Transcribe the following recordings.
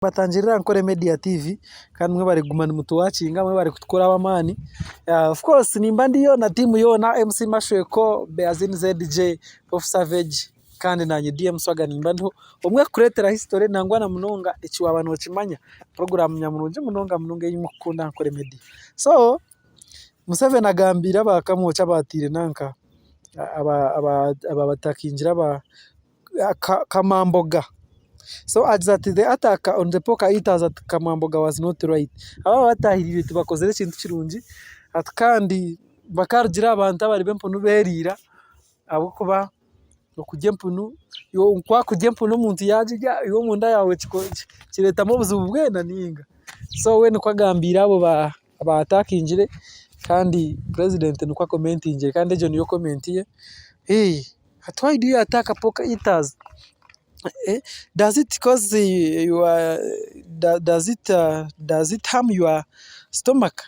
Batangirira Ankole Media TV kandi mwebare kuguma nimutuwakinga mwebare kutukora ab'amaani. Of course nimba ndiyo na tiimu yoona MC Mashweko, Beazin ZJ, Prof Savage kandi naanye DM Swaga nimba ndiho omwe kukureetera history nangwa na munonga eki waaba nookimanya. Puroguraamu nyamurungi munonga munonga ei murikukunda Ankole Media. So Museveni agambiire aba Kamwokya abaataire nanka abatakingire aba Kamamboga. So agize ati the attack on the pork eaters at Kamamboga was not right. Aba abatahiriire tibakozire ekintu kirungi ati kandi bakarugire aha bantu abari b'empunu beriira ahabw'okuba okurya empunu, ku wakurya empunu omuntu yagirya iwe omunda yaawe kireetamu obuzibu bwena ninga? So we nikwo agambiire abo abatakingire kandi purezidenti nikwo akomentingire kandi egyo niyo komenti ye. Ati why do you attack pork eaters? Does it cause your does it does it harm your stomach?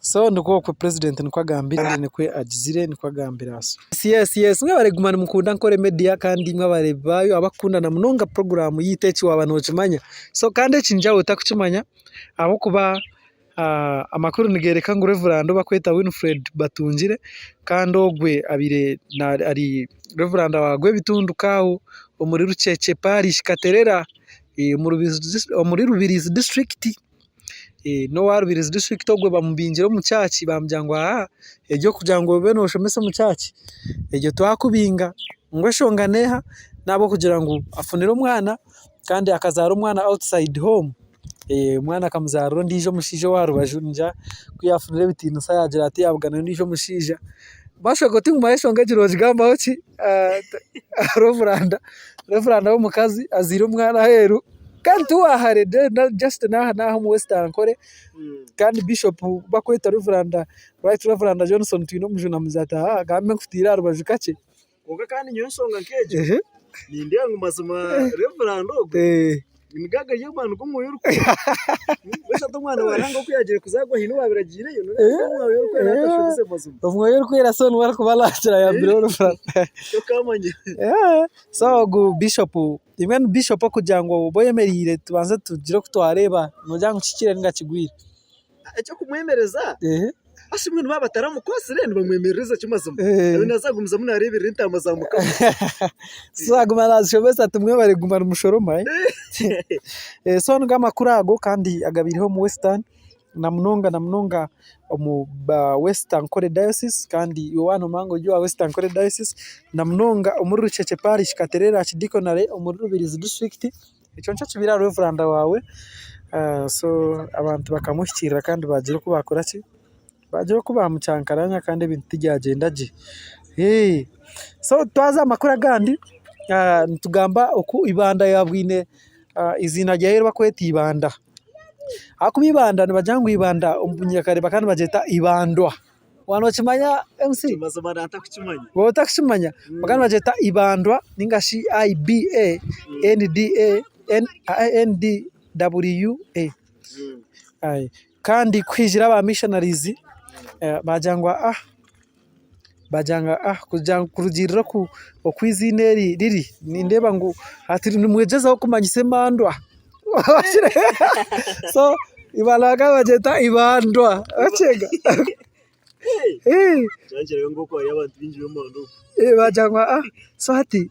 So nikwo okwo president nikwo agambire kandi nikwo agizire nikwo agambire aso. Yes yes mwebare kuguma nimukunda Ankole Media kandi imwe abareebi baayo abakukunda na munonga puroguraamu yaitu eki waaba nookimanya. So kandi eki niinyija waaba otakukimanya ahabw'okuba Amakuru nigereka ngu Rev ou barikweta Winfred Batungire kandi ogwe abaire ari Rev wa Rwebitundu aho omuri Rukyekye Parish Katerera omuri Rubirizi disiturikiti. N'owa Rubirizi disiturikiti ogwe bamubingire omu kyaki bamugira ngu eby'okugira ngu obe noshomesa omu kyaki ebyo twakubinga. Ngu enshonga neeha? N'ahabw'okugira ngu afunire omwana kandi akazaara omwana outside home. Omwana akamuzaarira ondiijo omushaija ow'aha rubaju ningira ku yaafunire ebitiinisa yaagira ati yaabugana n'ondiijo omushaija. Bashobora tingumanya enshonga egi noogigambaho ki? Revuranda w'omukazi azaire omwana aheeru kandi ti wa hare just n'aha n'aha omu West Ankole kandi Bishop ou barikweta Revuranda Right Revuranda Johnson Twinomujuni amugira ati haa gambe nkutiire aha rubaju kakye. Kwonka kandi nyowe enshonga nk'egyo nindeeba ngu mazima Reverand ogwo nigo agari amaani g'omwoyo orikwera. Mbwenu hati omwana wa Ruhanga oku yaagiire kuzaarwa haine owaabaire agiireyo? Noreeba ngu omwoyo orikwera atashobeze mazima. Omwoyo orikwera so niwe arikuba naakira ayambireho Reverand. Tokaamanya. So ogu Bishop, mbwenu Bishop okugira ngu obe oyemereire tubanze tugire oku twareeba noogira ngu kihikire ninga kigwire? Eky'okumwemereza Asi mbwenu baaba bataramukwasire nibamwemerereza ki mazima? Abe naaza kugumizamu naareeberera entaama za Mukama. So aguma naazishomesa ati mwebare kuguma nimushoroma. So nigo amakuru ago kandi agabaireho omu Western na munonga na munonga omu West Ankole Diocese kandi iwe waaba noomanya ngu ori owa West Ankole Diocese na munonga omuri Rukyekye Parish Katerere Archdeaconry omuri Rubirizi District. Ekyo nikyo kibaire aha Revuranda waawe, so abantu bakamuhikiirira kandi baagira oku baakora ki, baagira oku baamucankaranya kandi ebintu tibyagyenda gye. So twaza aha makuru agandi, nitugamba oku Ibanda yaabwine eiziina ryayo eri barikweta Ibanda. Ahakuba Ibanda nibagira ngu Ibanda omu bunyakare bakaba nibagyeta Ibandwa. Waaba nookimanya MC? Mazima ntakukimanya. Waaba otakukimanya, bakaba nibagyeta Ibandwa ninga shi I B A N D A N D W A. Kandi ku haijire aba missionaries baagira ngu baagira ngu kurugiirira oku eiziina eri riri, nindeeba ngu hati nimugyezaho kumanyisa emandwa. So Ibanda bakaba nibagyeta Ibandwa okyenga. Bagira ngu so hati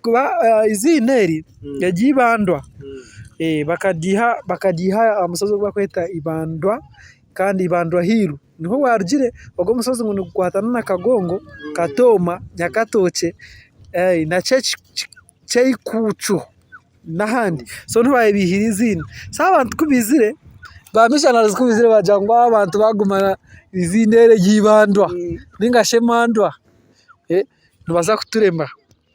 kuba eiziina eri erya Ibandwa bakaryiha aha mushozi ogu barikweta Ibandwa kandi Ibandwa hill niho bwarugire. Ogu omushozi ngu nigukwatana na Kagongo, Katooma, Nyakatookye na Kyekuucu. N'ahandi so niho baabiihire eiziina. So abantu ku baizire, ba missionaries ku baizire baagira ngu abantu baaguma eiziina eri erya Ibandwa ninga shi Emandwa nibaza kuturema.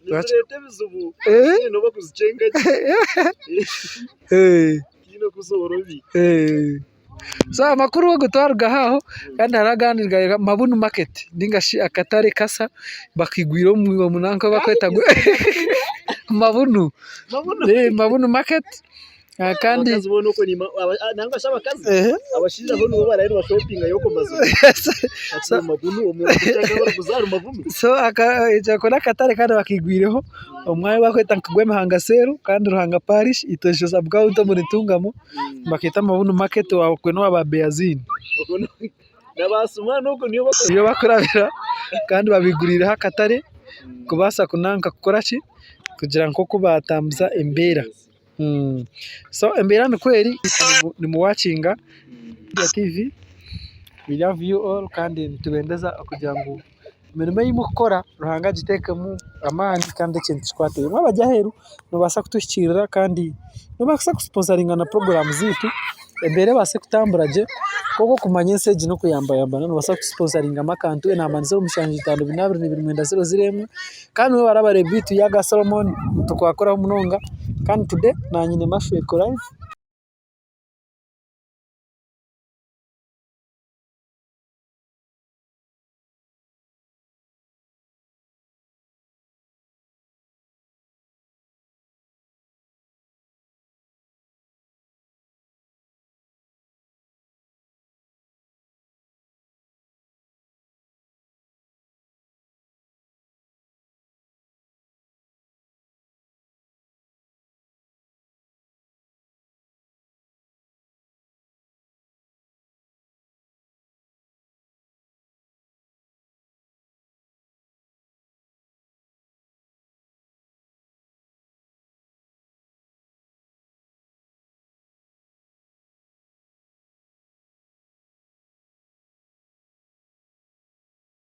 Nizireeta ebizibu tihaine obu barikuzikyenga gye, tihaine oku zoorobi. So amakuru ago twarugaho aho kandi hariho agandi nigareeba Mabunu market ninga shi akatare kasa bakaigwire omu nanka ahu barikweta Mabunu, Mabunu market. Kandi Abakazi boona okwo nima nangwa shi abakazi abashaija bo nibo baraabe nibashopingayo okwo mazima. Hati omu mabunu omuntu kushanga barikuza ahari mabunu. So ako n'akatare kandi bakaigwireho omwanya ogu barikweta nka Gwemihanga cell kandi Ruhanga parish Itosho sub county omuri Ntungamo nibakeeta Mabunu market okwe n'owa Beazini. Nabaasuma n'okwo niyo Niyo bakurabira kandi babaiguriireho akatare kubaasa kunanka kukora ki kugira nk'oku baatambuza embeera. So embeera nikwo eri nimuwakinga TV we love you all kandi nitubendeza kugira ngu emirimo ei murikukora Ruhanga agiteekemu amaani kandi ekintu kikwate. Imwe abari aheeru nimubaasa kutuhikiirira kandi nimubaasa kusiponsaringa na puroguraamu zaitu embeera ebaase kutambura gye kwonka okumanya ensi egi n'okuyambayambana noobaasa kutusiponsaringamu akantu enamba ni zeero mushanju itaano bina abiri n'ebiri mwenda zeero zeero emwe kandi mwebare abareebi baitu Yaga Solomon nitukwakoraho munonga kandi today naanye nyine Mashweko live.